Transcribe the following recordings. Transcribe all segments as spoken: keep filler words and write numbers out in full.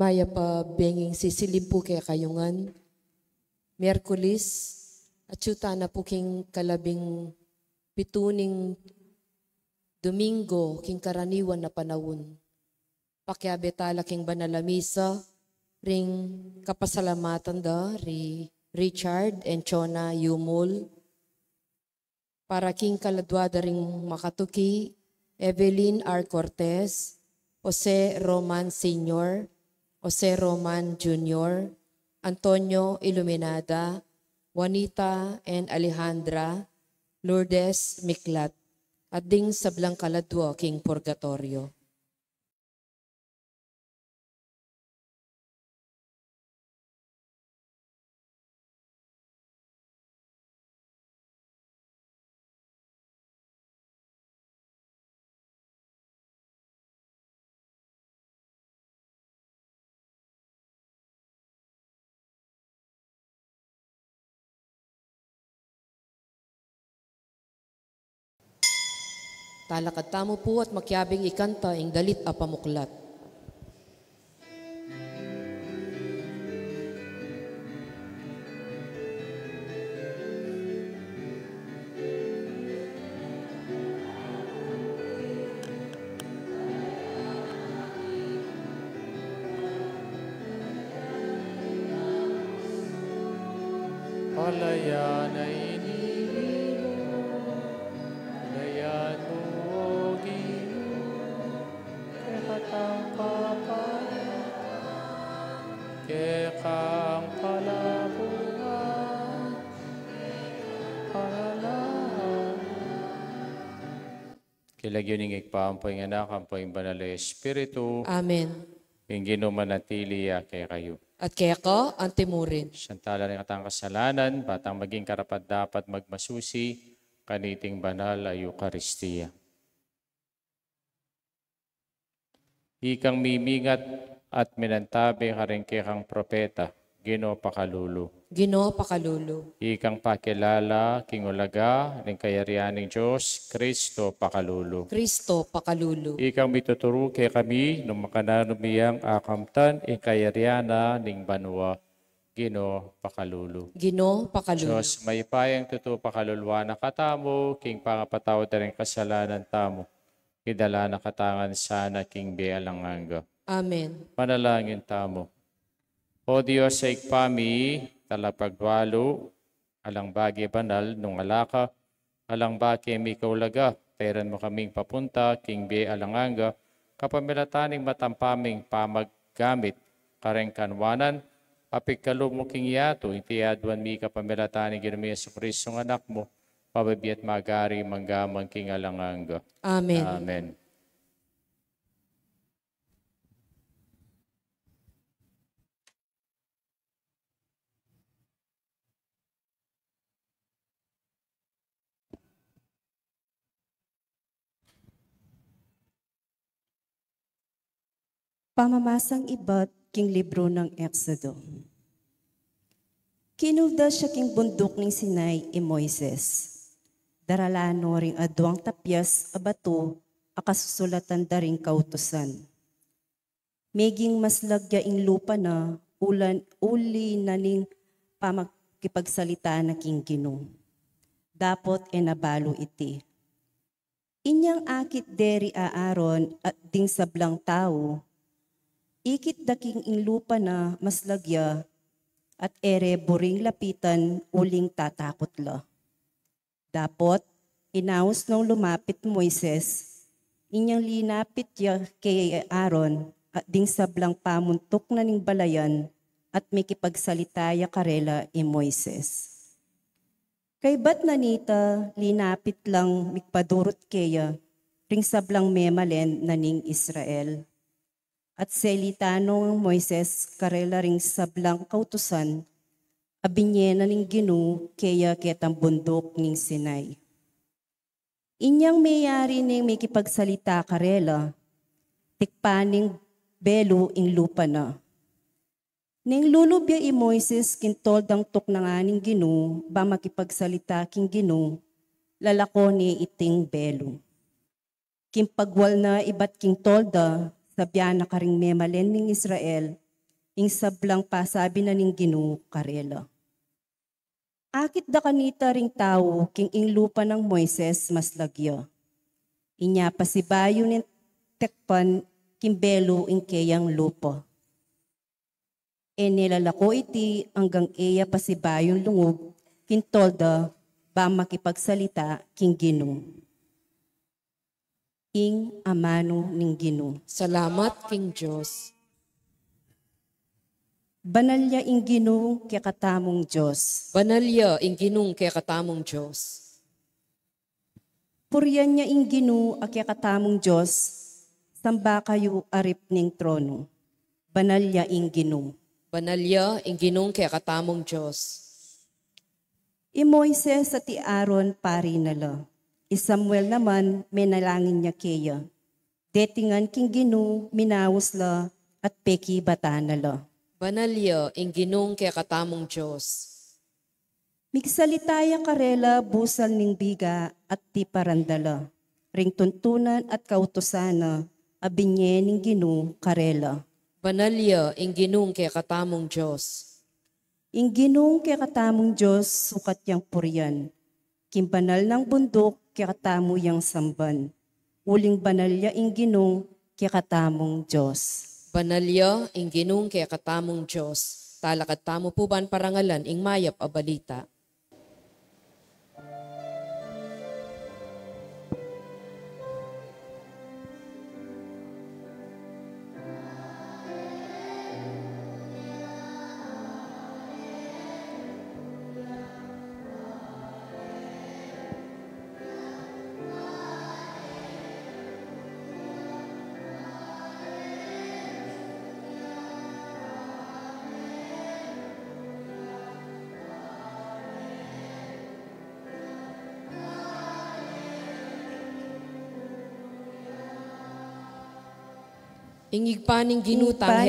Mayap a benging sisilib pu kekayu ngan. Miyerkulis, atyu tana pu king kalabing pitu ning Domingo king karaniwan a panaun. Pakiabe tala king banal a misa ring kapasalamatan da ri Richard and Chona Yumul, para king kaladua da ring makatuki, Evelyn R. Cortez, Jose Roman Senior, Jose Roman Junior, Antonio Iluminada, Juanita and Alejandra, Lourdes Miklat, at ding sablang kaladua king purgatorio. Talakad tamu pu at makiabing ikanta ing dalit a pamuklat. Palayan a iniilu, palayan mu, O Ginu, kekatang papalaya, kekang palabuan, palayan. King lagyu ning Ibpa, ampo ing Anak, ampo ing Banal a Espiritu. Amen. Ing Ginu manatili ya kekayu. At keka antimurin. Santala ring katang kasalanan, ba tang maging karapat-dapat magmasusi kaniting banal a Eukaristia. Ikang mimingat at minantabe karing kekang propeta, Ginu pakalulu. Ginu pakalulu. Ikang pakilala king ulaga ning kayarian ning Dios, Kristo pakalulu. Kristo pakalulu. Ikang mituturu kekami nung makananu mi yang akamtan ing kayarian na ning banua, Ginu pakalulu. Ginu pakalulu. Dios mayupayang tutu pakaluluan na katamu king pangapatawad da ring kasalanan tamu. Idala na katamu ngan sana king bie alang angga. Amen. Manalangin tamu. O Dios a Ibpa mi, talapagwalu, alang bage banal nung ala ka, alang bage mika ulaga, tairan mu kaming papunta king bie alang angga, kapamilatan ning matampa ming pamaggamit kareng kanuanan, a pigkalub mu king yatu, iti aduan mi kapamilatan ning Ginu ming Jesucristo a Anak mu, mabibie at magari mangga man king alang angga. Amen. Amen. Pamamasang ibat king libru nang Exodo. Kinulda ya king bunduk ning Sinai i Moises. Daralan no ring aduang tapyas a batu a kasusulatan da ring kautusan. Meging maslag ya ing lupa na ulan, uli na ning pamagkipagsalita na king Ginu. Dapot e na balu iti. Inyang akit de ri Aaron at ding sablang tau, ikit da king ing lupa na maslag ya, at e re buring lapitan uling tatakut la. Dapot, inaus nong lumapit Moises, inyang linapit ya kay Aaron at ding sablang pamuntuk na ning balayan, at mikipagsalita ya karela i Moises. Kaybat na nita, linapit lang migpadurut keya ring sablang memalen na ning Israel. At selita nong Moises karela ring sablang kautusan a binye na ning Ginu keya ketang bunduk ning Sinai. Inyang meyari neng mikipagsalita karela, tikpan ning belu ing lupa na. Neng lulub ya i Moises king toldang tuknangan ning Ginu, ba makipagsalita king Ginu, lalako ne iting belu. King pagwal na ibat king tolda, sabian na karing memalen ning Israel, ing sablang pasabi na ning Ginu karela. Akit da kanita ring tau king ing lupa nang Moises maslag ya. Inya pasibayu ning tekpan king belu ing keyang lupa. E ne lalako iti anggang e ya pasibayung lungub king tolda bang makipagsalita king Ginu. Ing amanu ning Ginu. Salamat king Dios. Banal ya ing Ginu kekatamung Dios. Banal ya ing Ginu kekatamung Dios. Purian ya ing Ginu a kekatamung Dios, samba kayu arip ning tronu. Banal ya ing Ginu. Banal ya ing Ginu kekatamung Dios. I Moises at i Aaron pari na la. I Samuel naman menalangin ya keya. Deti ngan king Ginu minaus la at pekibatan na la. Banal ya ing Ginu kekatamung Dios. Migsalita ya karela busal ning biga at tiparan da la. Ring tuntunan at kautusan na a binie ning Ginu karela. Banal ya ing Ginu kekatamung Dios. Ing Ginu kekatamung Dios sukat yang purian. King banal nang bunduk kekatamu yang samban. Uling banal ya ing Ginu kekatamung Dios. Banal ya ing Ginu kekatamung Dios. Talakad tamu pu ban parangalan ing mayap a balita. Ing Ibpa ning Ginu tang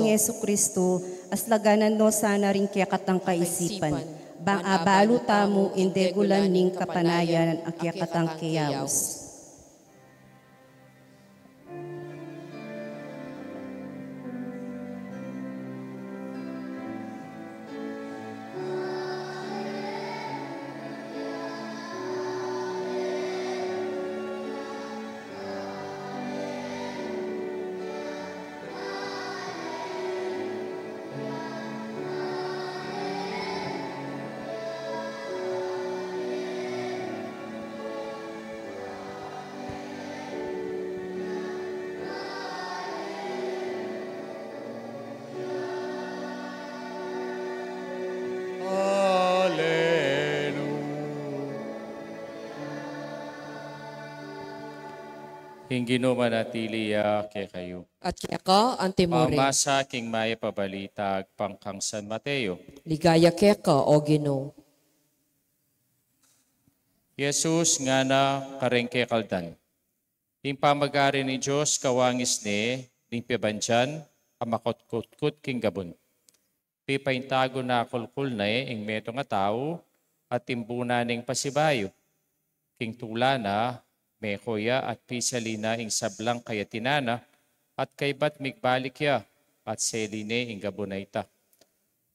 Jesucristo, aslaganan no sana ring kekatang kaisipan, bang abalu tamu ing degulan ning kapanayan a kekatang keyaus. Aleluya. Ing Ginu manatili ya kekayu. At keka antimurin. Pamasa king mayap a balita agpang kang San Mateo. Ligaya keka, o Ginu. Jesus ngana kareng kekaldan, ing pamagari ning Dios kawangis ne ning pibandian a makutkutkut king gabun. Pipaintagun na kulkul ne ing metung a tau at timbuna neng pasibayu. King tula na, meko ya at pisali na ing sablang kayatinan na, at kaybat migbalik ya at seli ne ing gabun a ita.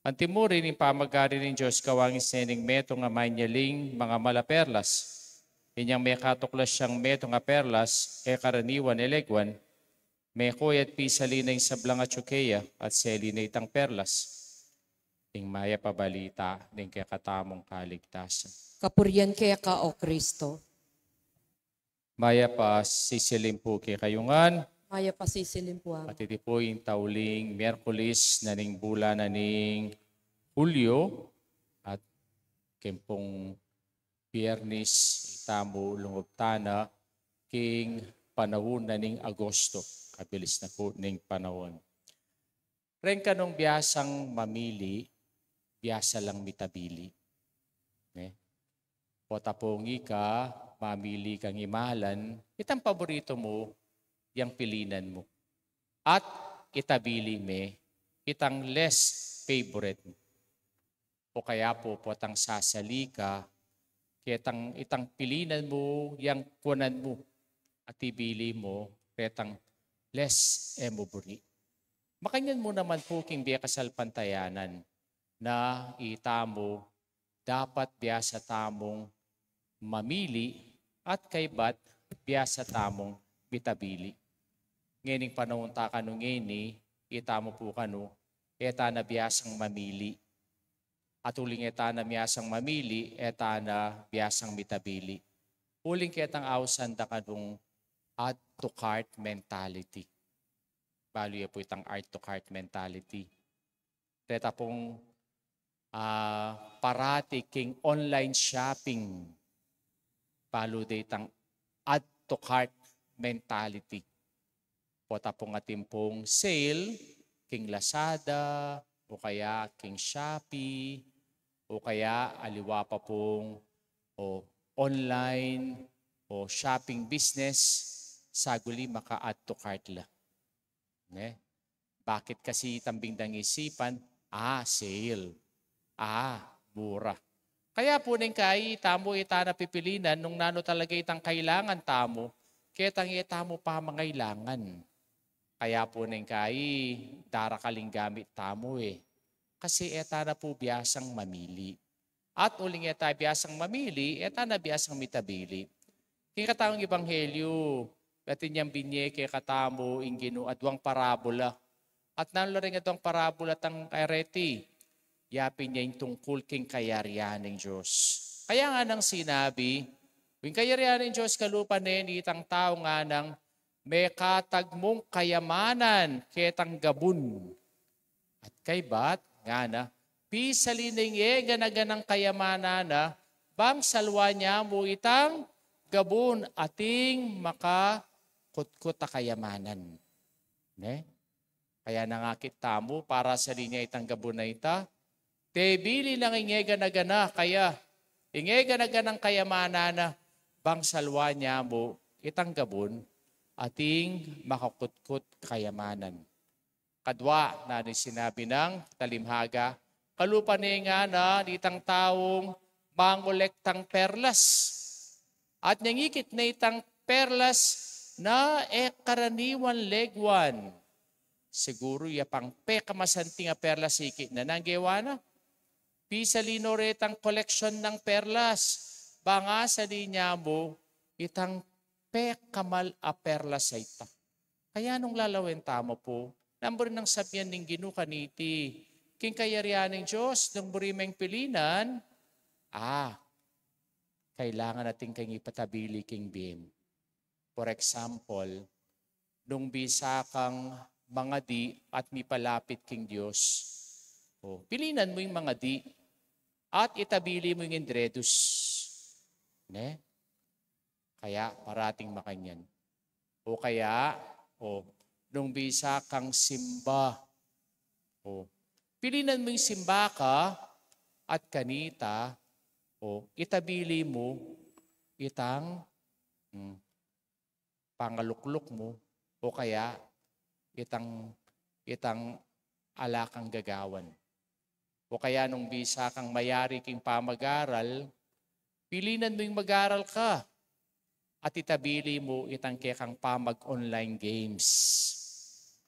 Antimurin ing pamagari ning Dios kawangis ne ning metung a manyaling mangamal a perlas. Inyang mekatuklas yang metung a perlas, e karaniwan e legwan, meko ya at pisali na ing sablang atyu keya at seli ne itang perlas. Ing mayap a balita ning kekatamung kaligtasan. Kapurian keka, o Kristo. Mayap a sisilim pu kekayu ngan. Mayap a sisilim pu, Ama. At iti pu ing tauling Miyerkules na ning bulan na ning Hulyo, at keng pung Biyernes itamu lungub tana king panaun na ning Agosto. Kabilis na pu ning panaun. Reng kanung biasang mamili, biasa lang mitabili. Ne? Potang ika, mamili kang imalan, itang paborito mu, yang pilinan mu. At itabili me, itang less favorite mu. O kaya pu, potang sasali ka, ketang itang pilinan mu, yang kuanan mu, at ibili mu, retang less e mu buri. Makanyan mu naman pu king bie kasalpantayanan na itamu dapat biasa tamung mamili at kaybat biasa tamung mitabili. Ngening panaun ta kanu ngeni, itamu pu kanu, e ta na biasang mamili. At uling e ta na biasang mamili, e ta na biasang mitabili. Uling ketang ausan da kanung add to cart mentality. Balu ye pu itang add to cart mentality. Reta pung, ah, parati king online shopping. Balu de itang add to cart mentality. Pota pung atin pung sale king Lazada, o kaya king Shopee, o kaya aliwa pa pung, o, online, o shopping business, saguli maka-add to cart la. Ne? Bakit kasi itang bingdang isipan? Ah, sale. Ah, mura. Kaya pu neng kai tamu, e ta na pipilinan nung nanu talaga itang kailangan tamu, ketang e tamu pamangailangan. Kaya pu neng kai darakal ing gamit tamu e. Kasi e ta na pu biasang mamili. At uling e ta biasang mamili, e ta na biasang mitabili. King kataung ebanghelyu, atin yang binye kekatamu ing Ginu aduang parabola. At nanu la ring aduang parabola tang areti, yapin ya ing tungkul king kayarian ning Dios. Kaya nganang sinabi, ing kayarian ning Dios kalupa ne nitang tau nganang mekatagmung kayamanan ketang gabun. At kaybat, ngana, pisalin ne ing e gana-ganang kayamanan na, bang salwan ya mu itang gabun ating makakutkut a kayamanan. Ne? Kaya nang akit tamu, para salin ya itang gabun a ita, tebili nang ing e gana-gana, kaya ing e gana-ganang kayamanan na, bang salwan ya mu itang gabun ating makakutkut kayamanan. Kadwa, nanu ing sinabi nang talimhaga, kalupa ne ngana nitang taung mangolektang perlas. At nyang ikit ne itang perlas na e karaniwan leguan. Siguru ya pang pekamasanting a perlas ikit na, nanu ing gewa na? Pisalin no retang koleksyon nang perlas, bang salin ya mu itang pekamal a perlas a ita. Kaya nung lalawen tamu pu, nanu buri nang sabian ning Ginu kaniti, king kayarian ning Dios, nung buri meng pilinan, ah, kailangan atin kang ipatabili king biem. For example, nung bisa kang mangadi at mipalapit king Dios, o, pilinan mu ing mangadi at itabili mu ing indredus. Ne? Kaya parating makanyan. O kaya, o, nung bisa kang simba, o, pilinan mu ing simba ka at kanita, o, itabili mu itang, mm, pangalukluk mu, o kaya itang, itang ala kang gagawan. O kaya nung bisa kang mayari king pamag-aral, pilinan mu ing mag-aral ka at itabili mu itang kekang pamag-online games.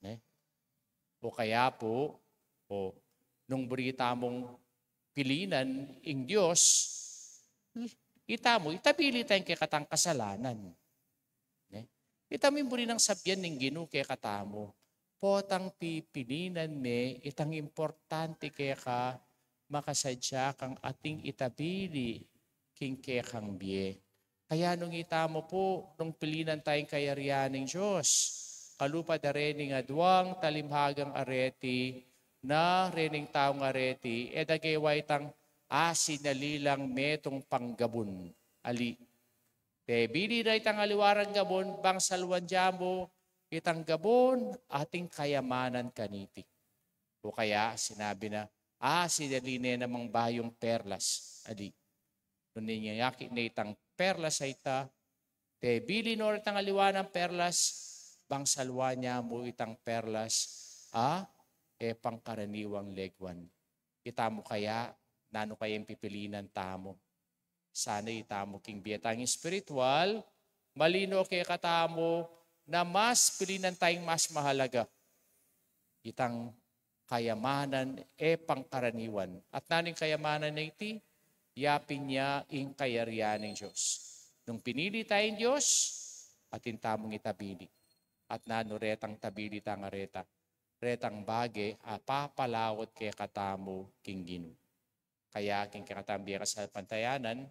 Ne? O kaya pu, o, nung buri tamung pilinan ing Dios, itamu, itabili ta ing kekatang kasalanan. Ne? Itamu ing buri nang sabian ning Ginu kekatamu, potang pipilinan me itang importante keka, makasadya kang ating itabili king kekang bie. Kaya nung itamu pu, nung pilinan ta ing kayarian ning Dios, kalupa da rening aduang talimhagang areti, na rening taung areti, e da gewa itang, ah, sinali lang metung pang gabun. Ali. Tebili na itang aliwa rang gabun, bang salwan ya mu itang gabun ating kayamanan kaniti. O kaya sinabi na, ah, sinali ne namang bayung perlas. Ali. Nung inyakit ne itang perlas a ita, tebili no retang aliwa nang perlas, bang salwan ya mu itang perlas a e pangkaraniwang leguan. Itamu kaya, nanu kaya ing pipilinan tamu? Sana itamu king bie tang espiritual, malino kekatamu na mas pilinan ta ing mas mahalaga. Itang kayamanan e pangkaraniwan. At nanu ing kayamanan a iti? Ya pin ya ing kayarian ning Dios. Nung pinili taya ning Dios, atin tamung itabili. At nanu retang tabili tang areta? Retang bage a papalaut kekatamu king Ginu. Kaya king kekatamung bie kasalpantayanan,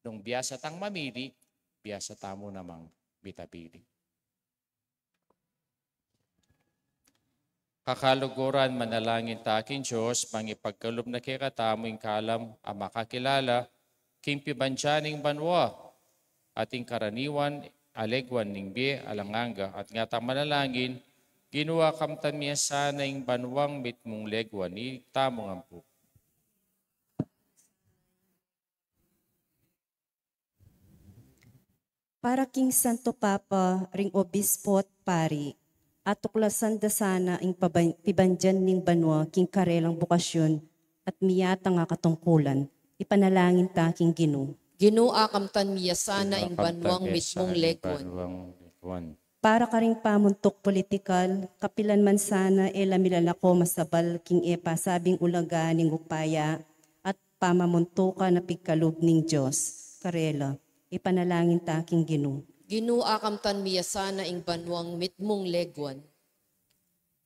nung biasa tang mamili, biasa tamu namang mitabili. Kakaluguran, manalangin ta king Dios, mangipagkalub na kekatamu ing kalam a makakilala king pibandian ning banua at ing karaniwan a leguan ning bie alang angga. At ngatang manalangin, Ginu, akamtan mi ya sana ing banuang mitmung leguan. Itamung ampu. Para king Santo Papa, ring Obispo at Pari, atuklasan da sana ing paban-, pibandian ning banua king karelang bukasyon at miyatang a katungkulan. Ipanalangin ta king Ginu. Ginu, akamtan mi ya sana ing banuang mitmung leguan. Para karing pamuntuk politikal, kapilan man sana e la milalako masabal king e pasabing ulaga ning upaya at pamamuntukan a pigkalub ning Dios karela. Ipanalangin ta king Ginu. Ginu, akamtan mi ya sana ing banuang mitmung leguan.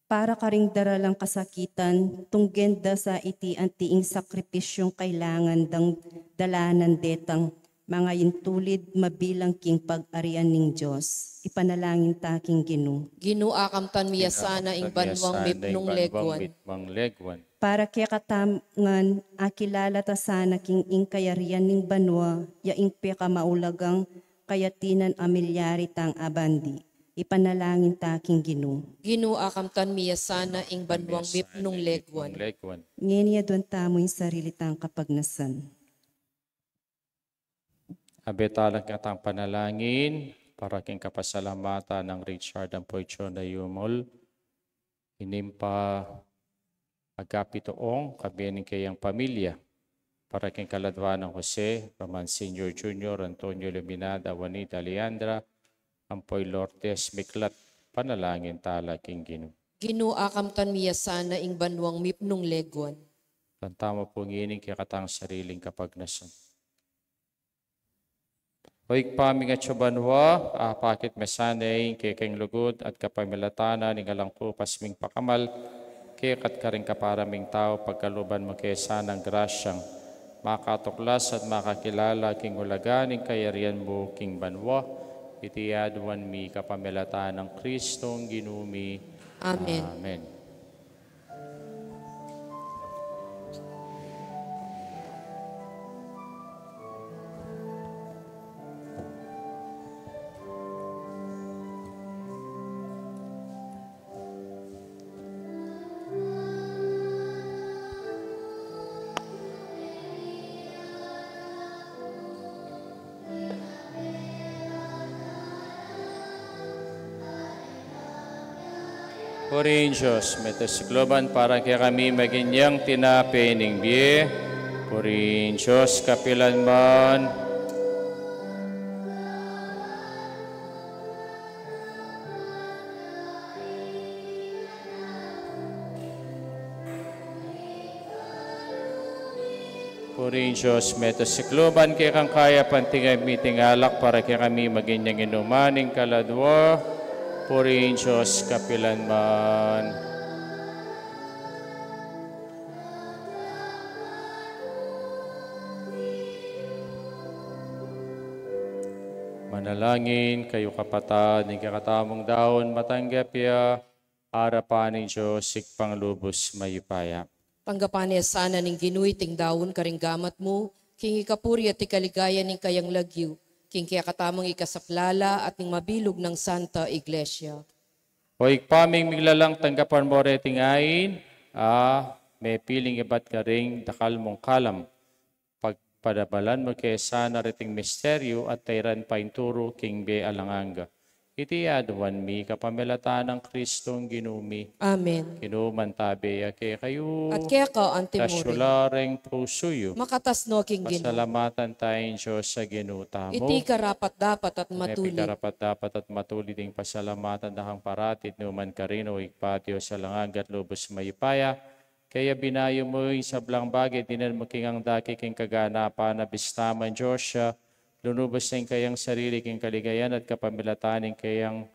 Para karing daralang kasakitan, tunggen da sa iti anti ing sakripisyung kailangan dang dalanan detang mangayintulid mabilang king pag-arian ning Dios. Ipanalangin ta king Ginu. Ginu, akamtan mi ya sana ing banuang mitmung leguan. Para kekatamu ngan, akilala ta sana king ing kayarian ning banua, ya ing pekamaulagang kayatinan a milyari tang abandi. Ipanalangin ta king Ginu. Ginu, akamtan mi ya sana ing banuang mitmung leguan. Ngeni aduan tamu ing sarili tang kapagnasan. Abe tala king kekatang panalangin para king kapasalamatan nang Richard ampo i Chona Yumul, Inimpa Agapito Ong, kayabe ning kayang pamilya, para king kaladua nang Jose, Roman Senior, Junior, Antonio, Iluminada, Juanita, Leandra, ampo i Lourdes Miklat. Panalangin tala king Ginu. Ginu, akamtan mi ya sana ing banuang mitmung leguan. Tantamu pu ngeni ing kekatang sariling kapagnasan. O Ibpa ming atsu ka banua, apakit me sana ing kekeng lugud at kapamilatan ning alang kupas ming pakamal keka at karing kapara ming tau, pagkaluban mu ke sanang grasyang makatuklas at makakilala king ulaga ning kayarian mu king banua. Iti aduan mi kapamilatan nang Kristong Ginu mi. Amen. Amen. Purihin Dios, metung sikluban para kekami maging yang tinape ning bie. Purihin Dios kapilan man. Purihin Dios, metung sikluban kekang kayapan, tinggap mi ing alak para kekami maging yang inuman ning kaladua. Purihin Dios kapilan man. Manalangin kayu kapatad, ing kekatamung daun matanggap ya arapan ning Dios, Ibpang lubus mayupaya. Tanggapan na sana ning Ginu iting daun karing gamat mu, king ikapuri at ikaligaya ning kayang lagyu, king kekatamung ikasaplala at ning mabilug nang Santa Iglesia. O Ibpa ming miglalang, tanggapan mu reting ain a mepiling ibat karing dakal mung kalam. Pagpadabalan mu ke sana reting misteryu at tairan painturu king bie alang angga. Iti aduan mi kapamilatan nang Kristong Ginu mi. Amen. Ing Ginu mantabe ya kekayu. At keka antimurin. Tasyulan ing pusu yu. Makatas no king Ginu. Pasalamatan taya ing Dios a Ginu tamu. Iti karapat-dapat at matulid. Iti karapat-dapat at matulid ing pasalamatan da kang parati at nukarin man, o Ibpa, Dios a alang angga at lubos mayupaya. Kaya binayu mu ing sablang bage, dinan mu king angga king kaganapan, a bista man Dios ya, lunubus ing kayang sarili king kaligayan at kapamilatan ning kayang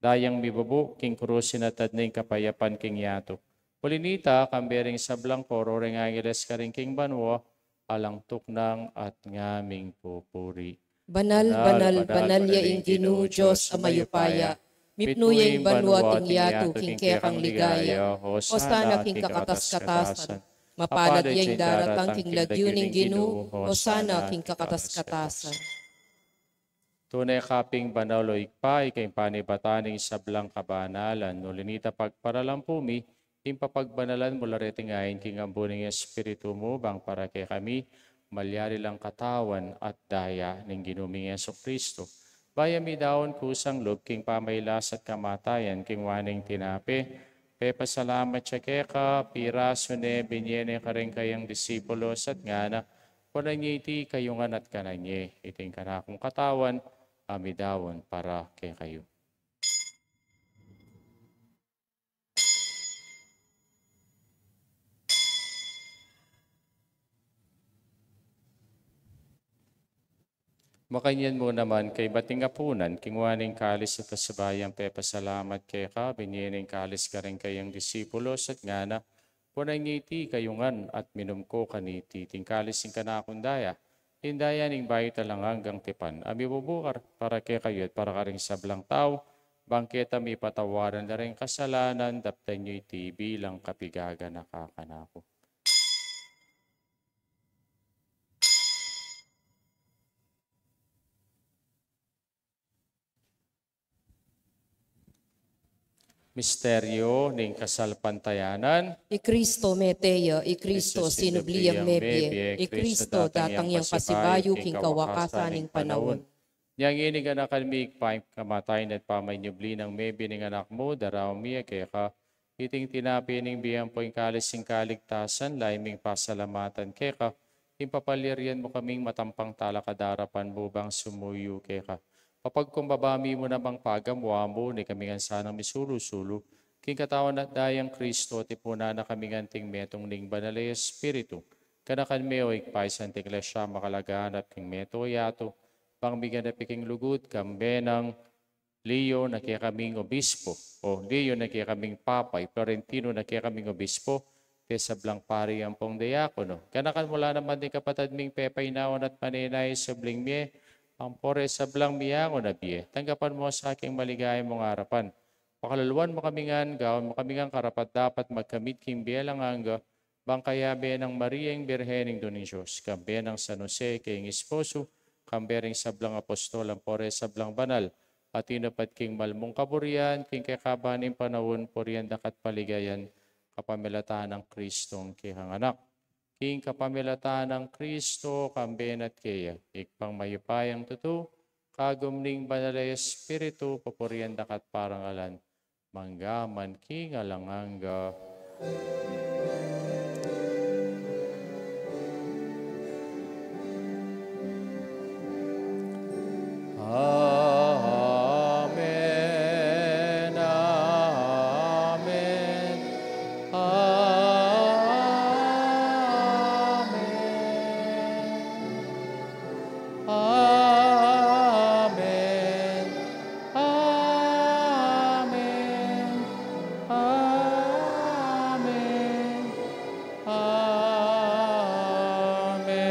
dayang mibubu king krus, inatad na ing kapayapan king yatu. Uli nita, kambe ring sablang koro ring angeles karin king banua, alang tuknang at ngaming pupuri. Banal, banal, banal ya ing Ginu, Dios a mayupaya. Mipnu ya ing banua at ing yatu king kekang ligaya. Hosana king kakatas-katasan. Mapalad ya ing daratang king lagyu ning Ginu. Hosana king kakatas-katasan. Tune ka pin banal, o Ibpa, ika ing panibatan ning sablang kabanalan. Uli nita, pagparalampu mi ing papagbanalan mu la reting ain king ambun ning Espiritu mu, bang para kekami malyari lang katawan at daya ning Ginu ming Jesucristo. Bayu mi daun kusang lub king pamailas at kamatayan, kinua ne ing tinape, pepasalamat ya keka, pirasu ne, binye ne karing kayang disipulos at ngana: Kunan ye iti kayu ngan at kanan ye, iti ing kanakung katawan a midaun para kekayu. Makanyan mu naman, kaybat ning apunan, kinua ne ing kalis at pasibayu yang pepasalamat keka, binye ne ing kalis karing kayang disipulos at ngana: Kunan ye iti kayu ngan at minum ko kaniti, iti ing kalis ning kanakung daya, ing daya ning bayu at alang anggang tipan, a mibubu para kekayu at para karing sablang tau, bang keta mipatawaran la ring kasalanan. Daptan yu iti bilang kapigaganaka kanaku. Misteryo ning kasalpantayanan. I Kristo mete ya, i Kristo sinubli yang mebie, i Kristo datang yang pasibayu king kawakasan ning panaun. Inya ngeni, ganakan mi, Ibpa, ing kamatayan at pamanyubli nang mebie ning Anak mu, daraun mi ya keka iting tinape ning bie ampo ing kalis ning kaligtasan, lalu ming pasalamatan keka ing papalyarian mu kaming matampang talakad king arapan mu bang sumuyu keka. Papagkumbaba mi mu namang pagamuan mu, nune kami ngan sanang misulu-sulu king katawan at dayang Kristo, tipunan na kami ngan anting metung ning Banal a Espiritu. Ganakan me, o Ibpa, ing Santa Iglesia makalaganap king meto yatu, bang miganap ya king lugud, kambe nang Leo na kekaming obispo, o Leo na kekaming papa, i Florentino na kekaming obispo, ding sablang pari ampong diakono. Ganakan mu la naman ding kapatad ming pepainawan at manenaya king subling mie, ampo ding sablang miangun a bie. Tanggapan mu sa king maligaya mung arapan. Pakaluluan mu kami ngan, gawan mu kami ngan karapat-dapat magkamit king bie alang angga, bang kayabe nang Maria ing Birhen, Indu ning Dios, kambe nang San Jose, kayang esposo, kambe ring sablang apostol, ampo ding sablang banal a tinupad king mal mung kaburian king kekaban ning panaun, purian da ka at paligayan kapamilatan nang Kristong kekang Anak. King kapamilatan nang Kristo, kambe na at keya, Ibpang mayupayang tutu, kagum ning Banal a Espiritu, pupurian da ka at parangalan mangga man king alang angga. Amen, amen, amen. Amen. Amen. Amen. Amen.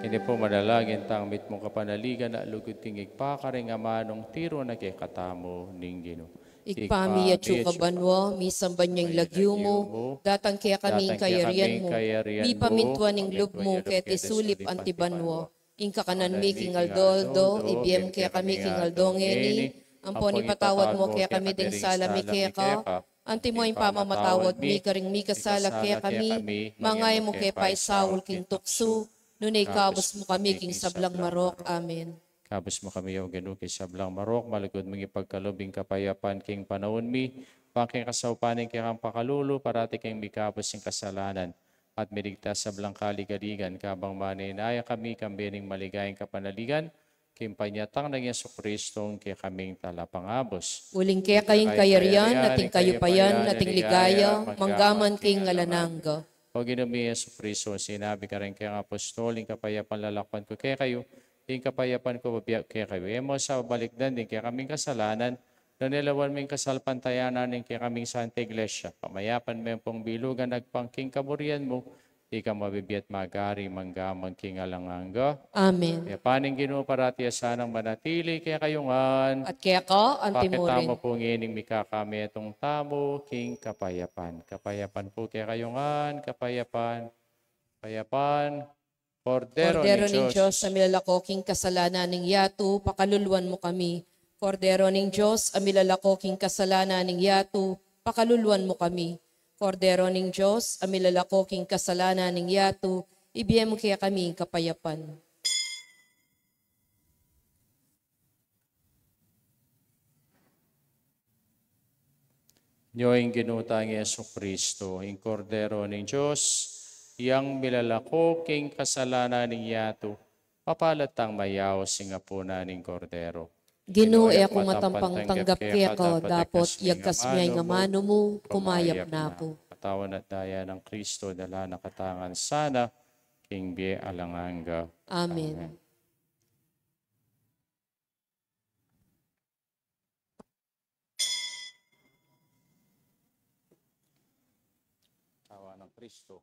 Keni pu manalangin tang mitmung kapanaligan a lugud king Ibpa karing amanung tiru na kekatamu ning Ginu. Ibpa mi, atsu ka banua, misamban ya ing lagyu mu, datang kekami ing kayarian mu, mipamintuan ing lub mu keti sulip anti banua. Ing kakanan mi king aldo-aldo ibie mu kekami king aldo ngeni, ampon ipatawad mu kekami ding sala mi keka, antimo ing pamamatawad mi karing mikasala kekami, manga e mu ke paisaul king tuksu, nune ikabus mu kami king sablang marok. Amen. Kabus mu kami, O Ginu, king sablang marok, malugud mung ipagkalub ing kapayapan king panaun mi, bang king kasaupan ning kekang pakalulu, parati kaming mikabus king kasalanan, at miligtas sablang kaligaligan, kabang manenaya kami, kambe ning maligayang kapanaligan, king panyatang nang Jesucristo, ing kekaming Talapangabus. Uling keka ing kayarian, at ing kayupayan, at ing ligaya, manggaman king alang angga. O Ginu mi Jesucristo, sinabi mu karing kekang apostol, ing kapayapan lalakwan ku kekayu, ing kapayapan ku bibie ku kekayu. E mu sa balikdan ding kekaming kasalanan, nune lawan mu ing kasalpantayanan ning kekaming Santa Iglesia. Pamayapan me pung bilugan agpang king kaburian mu, ika mabibie at mag-ari manggaman king alang angga. Amen. Ing kapayapan ning Ginu parati ya sanang manatili kekayu ngan. At keka anti mu rin. Pakit tamu pu ngening mikakametung tamu king kapayapan. Kapayapan pu kekayu ngan, kapayapan, kapayapan. Kordero ning Dios, a milalako king kasalanan ning yatu, pakaluluan mu kami. Kordero ning Dios, a milalako king kasalanan ning yatu, pakaluluan mu kami. Kordero ning Dios, a milalako king kasalanan ning yatu, ibie mu kekami ing kapayapan. Nyo ing Ginu tang Jesucristo, ing Kordero ning Dios, yang milalako king kasalanan ning yatu, mapalad tang mayaus ing apunan ning Kordero. Ginu, e ku matampang tanggap keka, dapot yagkas mu ing amanu mu, kumayap na ku. Katawan at daya nang Kristo, dala na katamu ngan sana king bie alang angga. Amen. Amen. Katawan nang Kristo.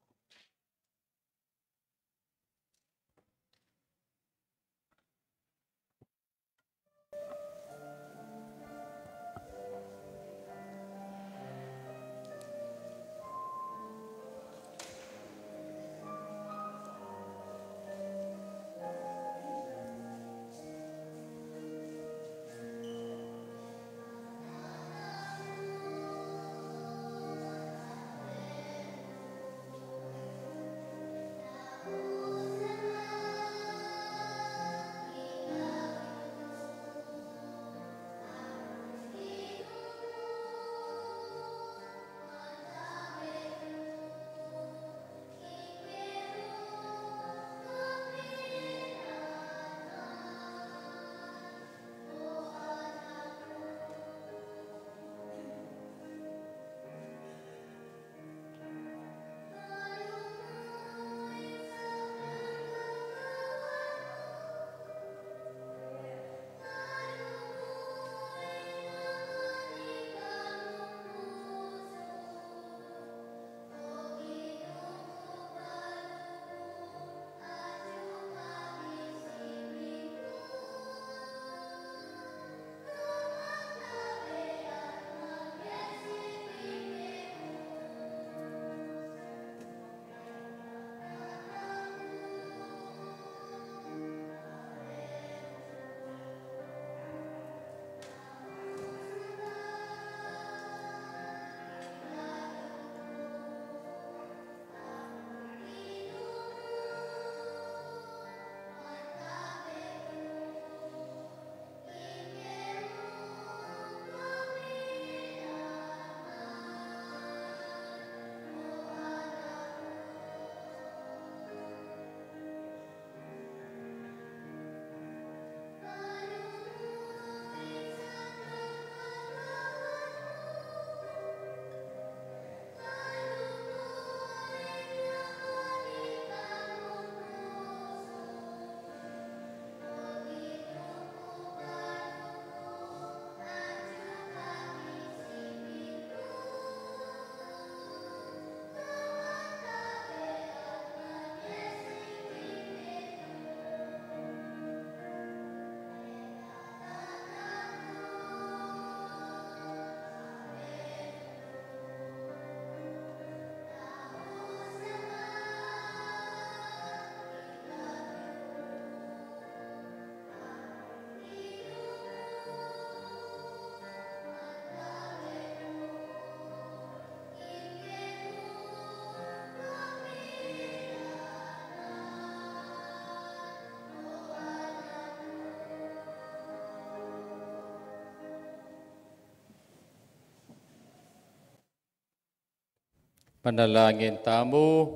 Panalangin tamu.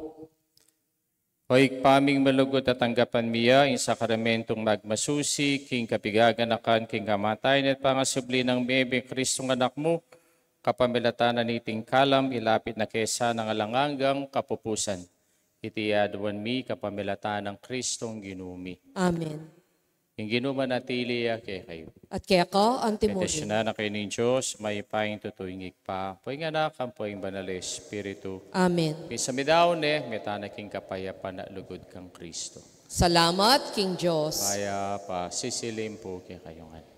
O Ibpa ming malugud, a tanggapan mi ya ing sakramentung magmasusi king kapigaganakan king kamatayan at pangasubli nang mebie ning Kristong Anak mu, kapamilatan na niting kalam, ilapit na keka king alang anggang kapupusan. Iti aduan mi kapamilatan nang Kristong Ginu mi. Amen. Ing Ginu manatili ya kekayu. At keka mu rin. Bendisyunan na kayu ning Dios, mayupayang tutu, ing Ibpa, ampo ing Anak, ampo ing Banal a Espiritu. Amen. Misa midaun ne, mita na king kapayapan a lugud kang Kristo. Salamat king Dios. Mayap a sisilim pu kekayu ngan.